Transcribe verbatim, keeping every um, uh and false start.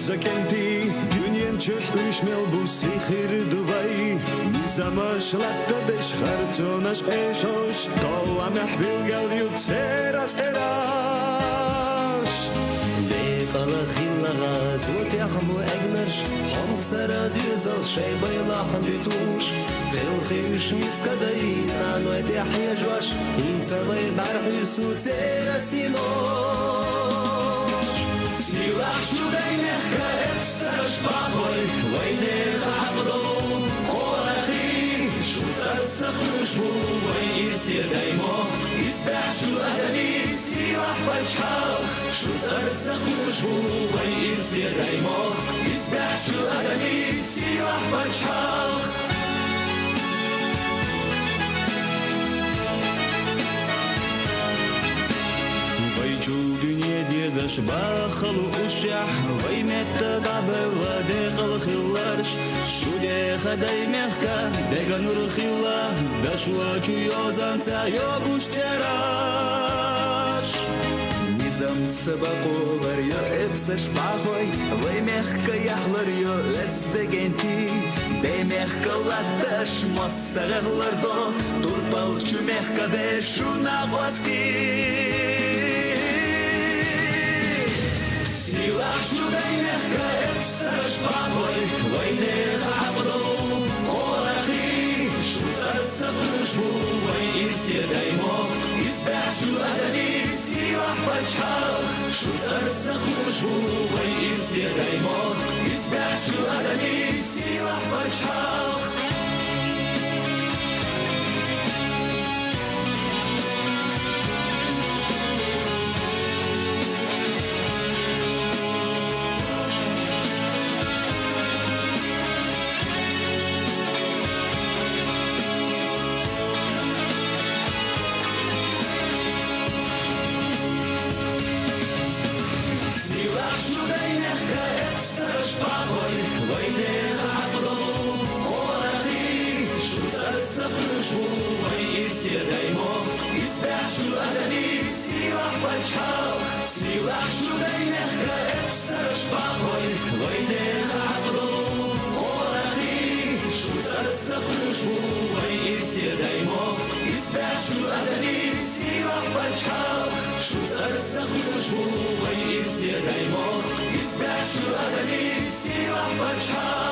Закенти, дуьнен чухь уьш мел бу сихир ду вай, низамаш латтадеш, харцонаш эшош, толламехь билгал ю церан эраш. Декъала хилла гӀазотехь бу эгнарш, хьомсара доьзал шайбай лахам битуш, кхелхи уьш миска дай, наной тӀе хьежош, хӀинца вай бӀарахьуьсу церан синош. Сийлахь шу дай мехка, эпсараш бахой, вай нехан хьакъ долу къонахий, шу цӀарца кхуьуш ву вай изза даймохк, исбаьхьа шу адамийн сийлахь пачхьалкх, шу цӀарца кхуьуш ву вай изза даймохк, исбаьхьа шу адамийн сийлахь пачхьалкх. Вай чул дуьне дезаш бахалушехь, вай метта дӀабевлла декъала хилларш, шу деха дай мехка, дега нур хилла, дашо чу йозанца йогуш цераш. Низамца бакъолар йо, эпсарш бахой, вай мехка яхьлар йо, эс дегенти, бей мехка латташ, мос Стагехлар до, турпал чу мехка бе шу накъостий. Сийлахь шу дай мехка, эпсараш бахой, вай нехан хьакъ долу къонахий, шу цӀарца кхуьуш ву вай изза даймохк, исбаьхьа шу адамийн сийлахь пачхьалкх, шу цӀарца кхуьуш ву вай изза даймохк, исбаьхьа шу адамийн сийлахь пачхьалкх. Сийлахь шу дай мехка, эпсараш бахой, вай нехан хьакъ долу къонахий, шу цӀарца кхуьуш ву вай изза даймохк, исбаьхьа шу адамийн сийлахь пачхьалкх. Сийлахь шу дай мехка, эпсараш бахой, вай нехан хьакъ долу къонахий, шу цӀарца кхуьуш ву вай изза даймохк, исбаьхьа шу адамийн сийлахь пачхьалкх, шу цӀарца кхуьуш ву вай изза даймохк, исбаьхьа шу адамийн сийлахь пачхьалкх.